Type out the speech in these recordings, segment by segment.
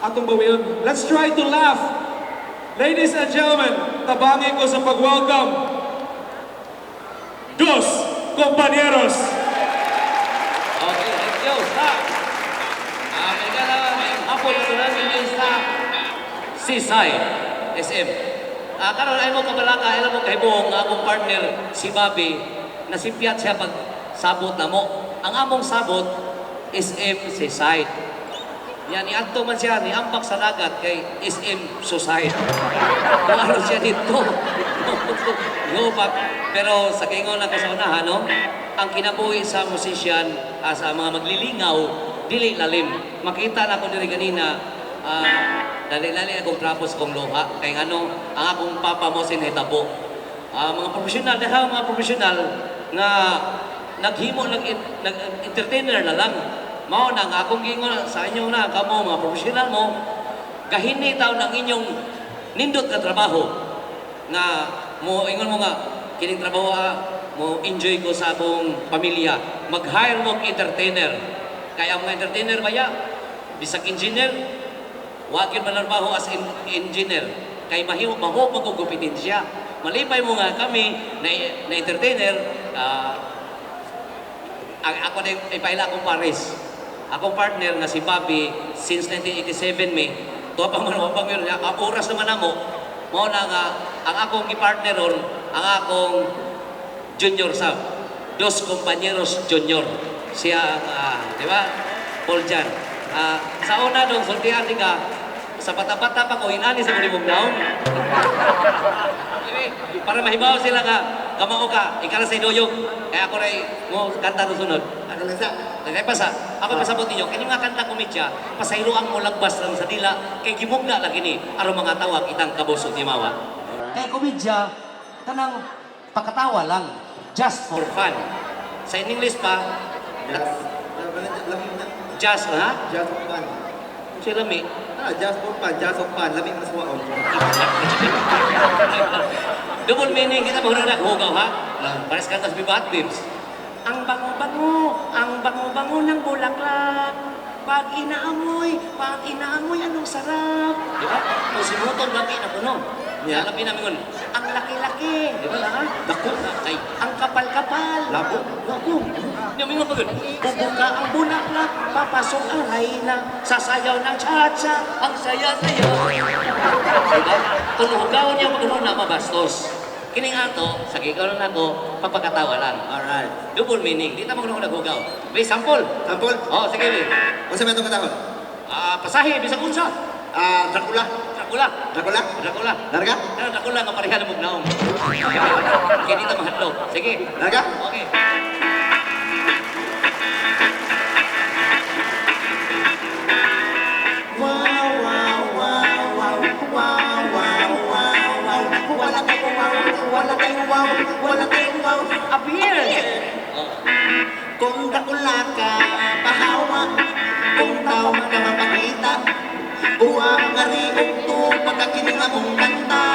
Atong bawion. Let's try to laugh. Ladies and gentlemen, tabangi ko sa pag-welcome. Dos Compañeros. Okay, thank you. Sa. Kaya na hapon na namin sa Seaside SM. Karon ay mo kabalaka, ay mo kahibong ang akong partner si Bobby, nasipyat siya pag sabot na mo. Ang among sabot SM Seaside. Yan, niadto man siya, niambak sa dagat kay SM Suicide. Kung ano siya dito. Gupak. Pero sa kingon na ko sa unahan, no? Ang kinabuhi sa musician, sa mga maglilingaw, dili lalim. Makita na ako diri ganina, dali-dali akong trapos kong luha. Kay ngano, ang akong papa mo sinhitabo. Mga profesional, dahil mga profesional nga naghimo nag, nag entertainer na lang. Mao na nga akong gingon sa inyo na kamo mga profesional mo, gahini taon ang inyong nindot nga trabaho nga mo ingon mo nga kining trabaho mo enjoy ko sa akong pamilya, mag-hire mo og entertainer kay ang mga entertainer baya bisag engineer wa gyud manarbaho as engineer kay mahimo maho paggugupitin siya. Malipay mo nga kami na entertainer, ang ako na ipaila akong pares. Akong partner nga si Bobby since 1987 may tuwa pa man wa pa yun, ang oras naman namo mao na nga ang akong gi-partner ron ang akong junior sa Dos Compañeros Junior siya ang di ba Paul Jan. Sa una dong sultian di ka sa bata-bata pa ko inani sa mulibog naong. Para mahibaw sila nga kamao ka ikaw sa iduyog kaya ako ray mo kanta to sunod. Ano lang sa? Kaya pa sa, ako pasabot ninyo, kini mga kanta komedya, pasaylo ang mulagbas lang sa dila, kay gimugna lagi ni, aron mga tawag itang kabos ug timawa. Kay komedya, kanang pakatawa lang, just for fun. Sa in English pa, Just, lami na. Just, ha? Just for fun. Sila mi. Just for fun, just for fun. Lami na suwaon. Double meaning, kita mo na hugaw, ha? Pares kanta sa Bibat Babes. Ang bango-bango ng bulaklak. Pag inaamoy, anong sarap. Di ba? Kung sinuton, laki na puno. Yeah. Labi namin yun. Ang laki-laki. Di ba? Ha? Dako. Ay, ang kapal-kapal. Labo. Labo. Hindi mo pagod. Bubuka ang bulaklak, papasok ang rayna, sasayaw ng cha-cha, ang saya-saya. Diba? Kung hugaw niya pag na mabastos. Kining ato, sa gigaw na nako, papakatawa lang. Alright. Double meaning, di ta mo naghugaw. May sample. Sample. Oh, sige. Be. Unsa may itong katahon? Pasahe, bisag unsa. Dracula. Dracula. Dracula? Dracula. Larga? Pero Dracula nga pareha na mugnaong. Kaya di ta mahadlok. Sige. Larga? Okay. Wow, wow, wow, wow, wow, wow, wow, wow. Wala kayong wow, wala kayong wow, wala kayong wow. Appear! Oh. Kung Dracula ka, pahawa. Kung tao ka mapakita, buwa ang ariog to, pagkakinig akong kanta.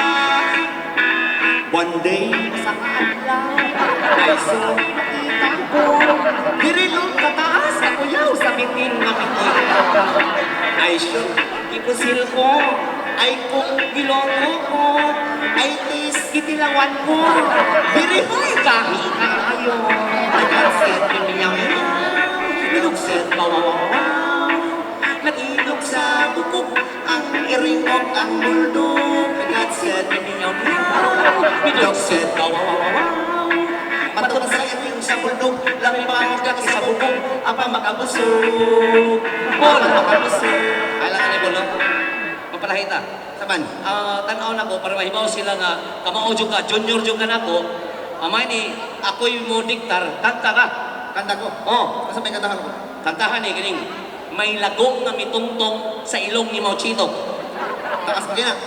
One day, Sa kaadlaw, ay so, makita ko. Dirilong kataas, kakuyaw sa bitin nga mitoy. Ay sure, Ipusil ko, ay kung, giloto ko, ay tis, kitilawan ko. birihoy Kahi kaayo. Nagkansit, Meow meow, nilugsit, wow wow wow. Nag-ilog sa bukog, ang iringog, ang buldog. Nagkansit, Meow meow, nilugsit, wow wow wow wow. Matulog sa iring sa buldog, lamang ka sa bukog, apa makabusog. Paul! Apa makabusog. Kailangan ni Bolo. Mapalahita. Saman? Tanaw na ko para mahibaw sila nga kamao jud ka, junior jud ka nako. Amay ni ako'y mo diktar, kanta ka. Kanta ko. Oh, Asa may kantahan ko? kantahan ni kining may lagong nga mitungtong sa ilong ni Mao Chito. Takas mo gina.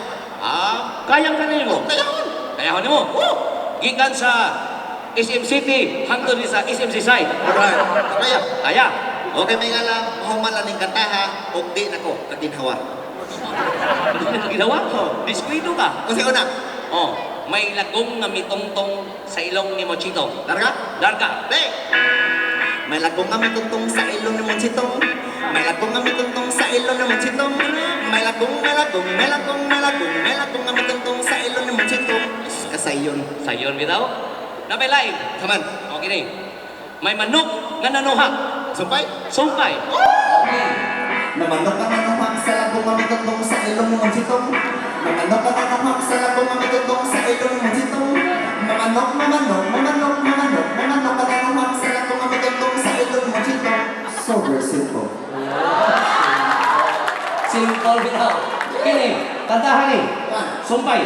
Kayang ka nimo. Kayahon! Kayahon nimo. Oh! Gikan sa SM City hangtod ni sa SM Seaside. Alright. Kaya. Kaya. Okay, may nga lang, human lang ning kantaha, og di nako, kaginhawa. Ginawa ko. Diskuido ka. Kasi una, Oh, may lagong nga mitungtong sa ilong ni Mao Chito. larga? Darka. Be! May lagong nga may tuntong sa ilong ni Monchitong. May lagong nga may tuntong sa ilong ni Monchitong. May lagong, may lagong, may lagong, may lagong, may lagong nga mitungtong sa ilong ni Monchitong. Kasayon. Sayon bitaw. Napay lain. Come on. Okay ni. May manok nga nanuha. Sumpay. Sumpay. Namanok ka nanuhak sa lagong nga mitungtong sa ilong ni Monchitong. Mamanok ka nanuhak sa lagong nga mitungtong sa ilong ni Monchitong. Mamanok, mamanok, mamanok, mamanok, mamanok ka nanuhak sa lagong nga mitungtong sa ilong ni Monchitong. So very simple. Simple bitaw. Kini, kantahan ni. One. Sumpay.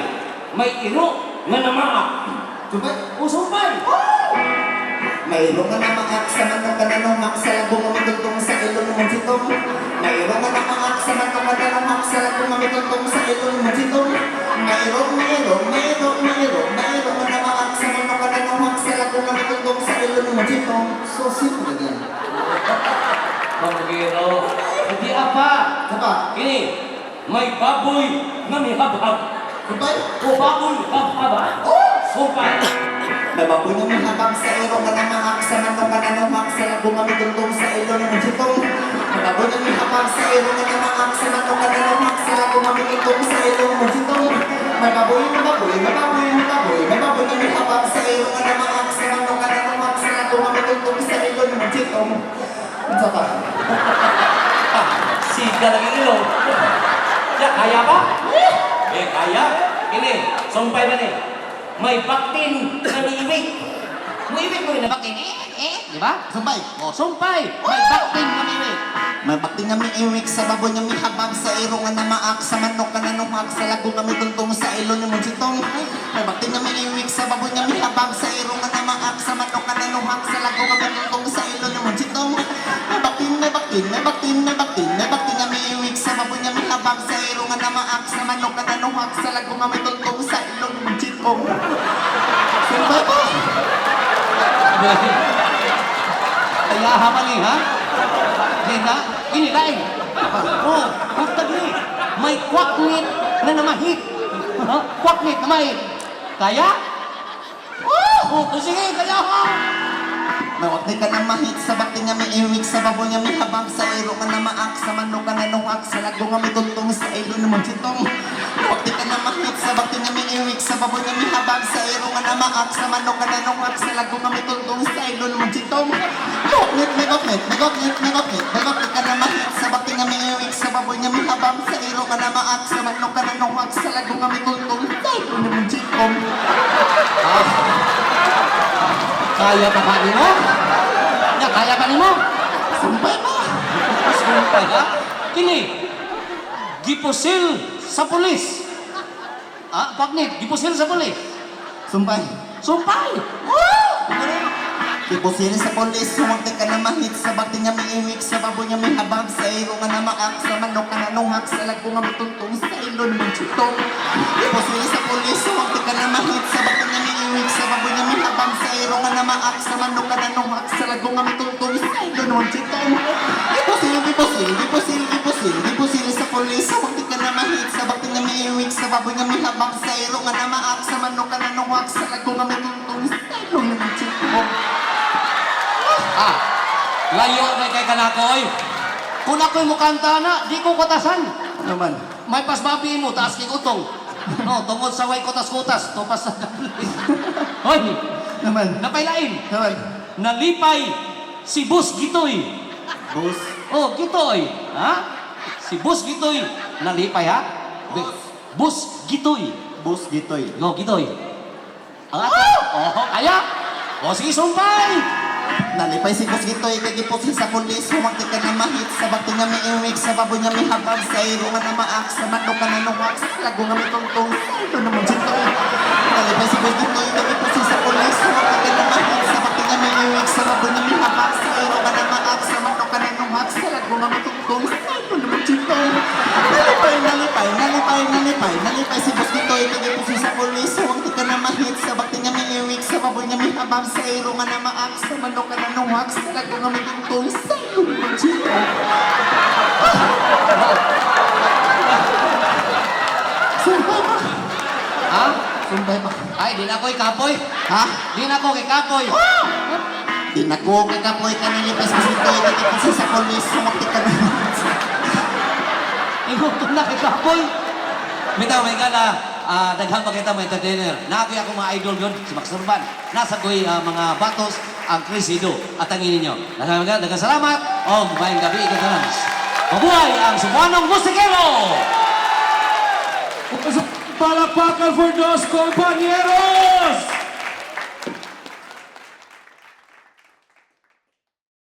May iro nga namaak. Sumpay. O sumpay. Mayroon nga namaak sa manok ka nanuhak sa lagong nga mitungtong sa ilong ni Monchitong. Mayroon nga namaak sa manok ka nanuhak sa lagong nga mitungtong sa ilong ni Monchitong. Mayroon, mayroon, mayroon, mayroon, mayroon nga namaak sa manok ka nanuhak sa lagong nga mitungtong sa ilong ni Monchitong. So simple again. Pamagiro. Hindi apa. Sapa, Kini, may baboy nga mihabhab. kumpay. O baboy habhab ha? Sumpay. Nababoy nga mihabag sa iro nga namaak sa manok ka nanuhak sa lagong nga mitungtong sa ilong ni Monchitong. Nababoy nga mihabag sa iro nga namaak sa manok ka nanuhak sa lagong nga mitungtong sa ilong ni Monchitong. May baboy, may baboy, may baboy, may baboy, may baboy nga mihabag sa iro nga namaak sa manok ka nanuhak sa lagong nga mitungtong sa ilong ni Monchitong. Unsa pa? Siga lagi ilong. Ya, kaya ba? Eh, kaya. Ini, sumpay ba ni? May baktin na miiwik. Muiwik mo yun na baktin. Eh, eh, di ba? Sumpay. O, sumpay. May baktin na miiwik. May bakti nga miiwik sa baboy nga mihabag sa iro nga namaak sa manok nga nanuhak sa lago nga mituntong sa ilong ni Monchitong. May bakti nga miiwik sa baboy nga mihabag sa iro nga namaak sa manok nga nanuhak sa lago nga mituntong sa ilong ni Monchitong. May bakti, may bakti, may bakti, may bakti, may bakti nga miiwik sa baboy nga mihabag sa iro nga namaak sa manok nga nanuhak sa lago nga mituntong sa ilong ni Monchitong. Sumpay pa! Kaya haman eh, ha? Hindi na, ini lain. Oh, basta ni. May kwaknit na namahit. Ha? Kwaknit namahit. Kaya? Oh, oh, sige, kaya ha. Mawakni ka na mahit sa bakti nga miiwik sa baboy nga mihabag sa iro nga namaak sa manok nga nanuhak sa lago nga mituntong sa ilo ni Monchitong. Mawakni ka na mahit sa bakti nga miiwik sa baboy nga mihabag sa iro nga namaak sa manok nga nanuhak sa lago nga mituntong sa ilo ni Monchitong. Mawaknit, may waknit, may waknit, may waknit, may waknit ka na mahit sa bakti nga miiwik sa baboy nga mihabag sa iro nga namaak sa manok nga nanuhak sa lago nga mituntong sa ilo ni Monchitong. Kaya pa ba nimo? Ya, kaya pa nimo? Sumpay ba? Sumpay ha? Kini, gipusil sa pulis. Ah, kwaknit, gipusil sa pulis. Sumpay. Sumpay! Kipusil sa polis, humagti ka na mahit sa bakti nga miiwik, sa baboy nga mihabag, sa iro nga namaak, sa manok nga nanuhak, sa lago nga mituntong, sa ilon mong chitong. Kipusil sa polis, humagti ka na mahit sa bakti nga miiwik, sa baboy nga mihabag, sa iro nga namaak, sa manok nga nanuhak, sa lago nga mituntong, sa ilon mong chitong. Kipusil, kipusil, kipusil, kipusil, kipusil sa polis, humagti ka na mahit sa bakti nga miiwik, sa baboy nga mihabag, sa iro nga namaak, sa manok nga nanuhak, sa lago nga mituntong, sa ilon mong chitong. Ah, layo na kay kanakoy. Kung ako'y mukanta na, di ko kutasan. Ano man? May pasbabi mo, taas kay utong. No, tungod sa way kutas-kutas, tupas sa kalis. Hoy, Naman. napailain. Naman. Nalipay si Bus Gitoy. Boss. Oh, Gitoy. Ha? Si Bus Gitoy. Nalipay ha? Bus Gitoy. Boss Gitoy. Go, Gitoy. Ang ato. Oh, kaya? Oh, sige, sumpay. Nalipay si Boss Gitoy kay gipusil sa pulis, humagti ka na mahit sa bakti nga miiwik, sa baboy nga mihabag, sa iro nga namaak, sa manok nga nanuhak, sa lago nga mitungtong, sa ilo na mong chitoy. Nalipay si Boss Gitoy kay gipusil sa pulis, humagti ka na mahit sa bakti nga miiwik, sa baboy nga mihabag, sa iro nga namaak, sa manok nga nanuhak, sa lago nga mitungtong, sa ilo na mong chitoy. Nalipay, nalipay, nalipay, nalipay, nalipay si Boss Gitoy kay gipusil sa pulis, humagti ka na mahit sa bakti nga miiwik, sa baboy nga mihabag, sa iro nga namaak, sa manok nga nanuhak, sa lago nga mitungtong, sa ilo na mong chitoy. Sumpay ba? Ha? Sumpay ba? Ay, di na ako'y kapoy. Ha? Di na ako kay kapoy. Di na ko kakapoy ka nilipas kasi ito ay nagkipusin sa polis, sumakti ka na. Ingon ko na kay kapoy. Bitaw may gala, daghang makita mga entertainer. Naakoy ako mga idol yun, si Max Urban. Nasa ko'y mga batos, ang Chris Ido. At ang ninyo. Daghang daghang salamat. O, maayong gabi, ikatanan. Mabuhay ang Sugbuanong Musikero! Palakpakan for Dos Compañeros!